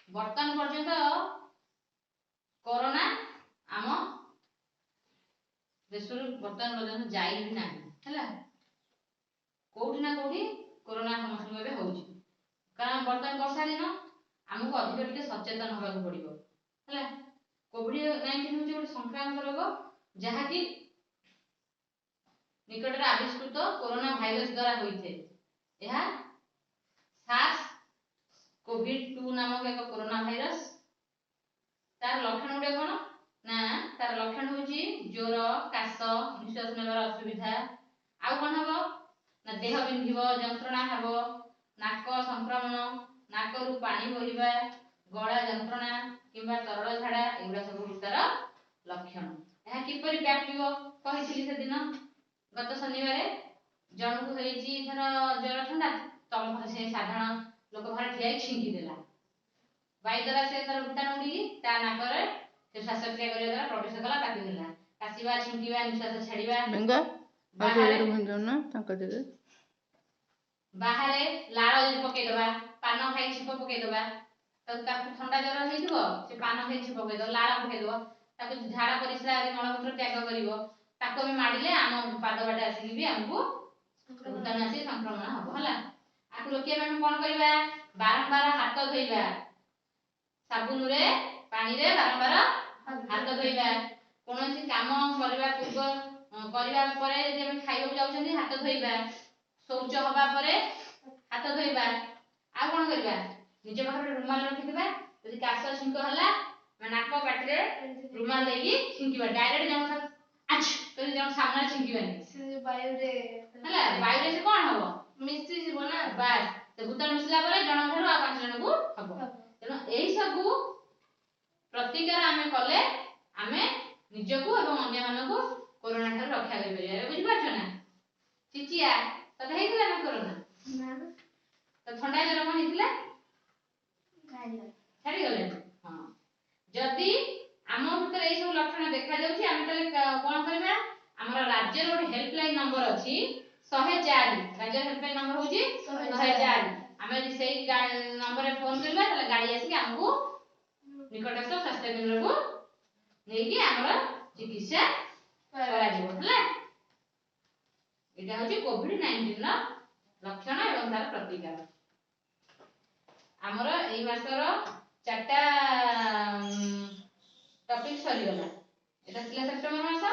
ବର୍ତ୍ତମାନ ପର୍ଯ୍ୟନ୍ତ କରୋନା ଆମ ଦେଶରୁ ବର୍ତ୍ତମାନ ପର୍ଯ୍ୟନ୍ତ ଯାଇ ବି ନାହିଁ। ହେଲା, କୋଉଠି ନା କୋଉଠି କରୋନା ସମସ୍ତଙ୍କୁ ଏବେ ହଉଛି, କାରଣ ବର୍ତ୍ତମାନ ବର୍ଷା ଦିନ, ଆମକୁ ଅଧିକ ଟିକେ ସଚେତନ ହବାକୁ ପଡିବ। ହେଲା, କୋଭିଡ-19 ହେଉଛି ଗୋଟେ ସଂକ୍ରାମକ ରୋଗ, ଯାହାକି ନିକଟରେ ଆବିଷ୍କୃତ କରୋନା ଭାଇରସ ଦ୍ୱାରା ହୋଇଥାଏ। ଏହା ସାର୍ସ କୋଭିଡ-2 ନାମକ ଏକ କରୋନା ଭାଇରସ। ତାର ଲକ୍ଷଣ ଗୁଡ଼ିକ କଣ ନା, ତାର ଲକ୍ଷଣ ହେଉଛି ଜ୍ୱର, କାଶ, ନିଶ୍ୱାସ ନେବାର ଅସୁବିଧା। ଆଉ କଣ ହବ ନା, ଦେହ ବିନ୍ଧିବ, ଯନ୍ତ୍ରଣା ହେବ, ନାକ ସଂକ୍ରମଣ, ନାକରୁ ପାଣି ବୋହିବା, ଗଳା ଯନ୍ତ୍ରଣା କିମ୍ବା ତରଳ ଝାଡ଼ା, ଏଗୁଡ଼ା ସବୁ ହେଉଛି ତାର ଲକ୍ଷଣ। ଏହା କିପରି ବ୍ୟାପିବ କହିଥିଲି ସେଦିନ, ଗତ ଶନିବାର। ଜଣକୁ ହେଇଛି ଧର ଜ୍ୱର, ଥଣ୍ଡା, ତମ ପାଖରେ ସେ ସାଧାରଣ ଲୋକ ପାଖରେ ଠିଆ ହେଇ ଛିଙ୍କି ଦେଲା, ବାୟୁ ଦ୍ୱାରା ସେ ତାର ଭୂତାଣୁ ଉଡ଼ିକି ତା ନାକରେ ସେ ଶ୍ୱାସକ୍ରିୟା କରିବା ଦ୍ୱାରା ପ୍ରବେଶ କଲା, ତାକୁ ହେଲା। କାଶିବା, ଛିଙ୍କିବା, ନିଶ୍ୱାସ ଛାଡ଼ିବା, ବେଙ୍ଗ ଆଉ ବାହାରେ ଯାଉନ ତାଙ୍କ ଦିଗରେ। ବାହାରେ ଲାଳ ଯଦି ପକେଇଦବା, ପାନ ଖାଇ ଛିଙ୍କ ପକେଇଦବା, ତାକୁ ଥଣ୍ଡା ଜ୍ୱର ହେଇଥିବ, ସେ ପାନ ଖାଇ ଛିଙ୍କ ପକେଇଦବ, ଲାଳ ପକେଇଦବ, ତାକୁ ଝାଡ଼ା ପରିସ୍ରା ଆଦି ମଳମୂତ୍ର ତ୍ୟାଗ କରିବ, ତାକୁ ଆମେ ମାଡ଼ିଲେ ଆମ ପାଦ ବାଟେ ଆସିକି ବି ଆମକୁ ଭୂତାଣୁ ଆସି ସଂକ୍ରମଣ ହବ। ହେଲା, ଆକୁ ରୋକିବା ପାଇଁ ଆମେ କଣ କରିବା? ବାରମ୍ବାର ହାତ ଧୋଇବା, ସାବୁନରେ ପାଣିରେ ବାରମ୍ବାର ହାତ ଧୋଇବା। କୌଣସି କାମ କରିବା ପୂର୍ବ, କରିବା ପରେ, ଯଦି ଆମେ ଖାଇବାକୁ ଯାଉଛନ୍ତି, ହାତ ଧୋଇବା। ଶୌଚ ହବା ପରେ ହାତ ଧୋଇବା। ଆଉ କଣ କରିବା? ନିଜ ପାଖରେ ରୁମାଲ ରଖିଥିବା। ଯଦି କାଶ ଛିଙ୍କ ହେଲା, ଆମେ ନାକ ପାଟିରେ ରୁମାଲ ଦେଇକି ଛିଙ୍କିବା। ଡାଇରେକ୍ଟ ଜଣଙ୍କ ଆଛ୍ କରି ଜଣ ସାମ୍ନାରେ ଛିଙ୍କିବାନି। ସେ ଯୋଉ ବାୟୁରେ ହେଲା, ବାୟୁରେ ସେ କଣ ହବ? ମିଶିଯିବ ନା। ବାସ୍, ସେ ଭୂତାଣୁ ମିଶିଲା ପରେ ଜଣଙ୍କ ଠାରୁ ଆଉ 5 ଜଣଙ୍କୁ ହବ। ତେଣୁ ଏଇ ସବୁ ପ୍ରତିକାର ଆମେ କଲେ ଆମେ ନିଜକୁ ଏବଂ ଅନ୍ୟମାନଙ୍କୁ କରୋନା ଠାରୁ ରକ୍ଷା କରିପାରିବା। ଏବେ ବୁଝିପାରୁଛ ନା? ଚିଚିଆ, ତତେ ହେଇଥିଲା ନା କରୋନା? ନା। ତ ଥଣ୍ଡା ଜ୍ୱର କଣ ହେଇଥିଲା? ନାଇଁ। ଛାଡ଼ିଗଲାଣି। ହଁ, ଯଦି ଆମ ଭିତରେ ଏଇ ସବୁ ଲକ୍ଷଣ ଦେଖାଯାଉଛି, ଆମେ ତାହେଲେ କଣ କରିବା? ଆମର ରାଜ୍ୟର ଗୋଟେ ହେଲ୍ପଲାଇନ ନମ୍ବର ଅଛି, 104। ରାଜ୍ୟର ହେଲ୍ପଲାଇନ ନମ୍ବର ହଉଛି 104। ଆମେ ଯଦି ସେଇ ନମ୍ବରରେ ଫୋନ କରିବା, ତାହେଲେ ଗାଡ଼ି ଆସିକି ଆମକୁ ନିକଟସ୍ଥ ସ୍ୱାସ୍ଥ୍ୟ କେନ୍ଦ୍ରକୁ ନେଇକି ଆମର ଚିକିତ୍ସା କରାଯିବ। ହେଲା, ଏଇଟା ହଉଛି କୋଭିଡ-19 ର ଲକ୍ଷଣ ଏବଂ ତାର ପ୍ରତିକାର। ଆମର ଏଇ ମାସର ଚାରିଟା ଟପିକ ସରିଗଲା। ଏଇଟା ଥିଲା ସେପ୍ଟେମ୍ବର ମାସ।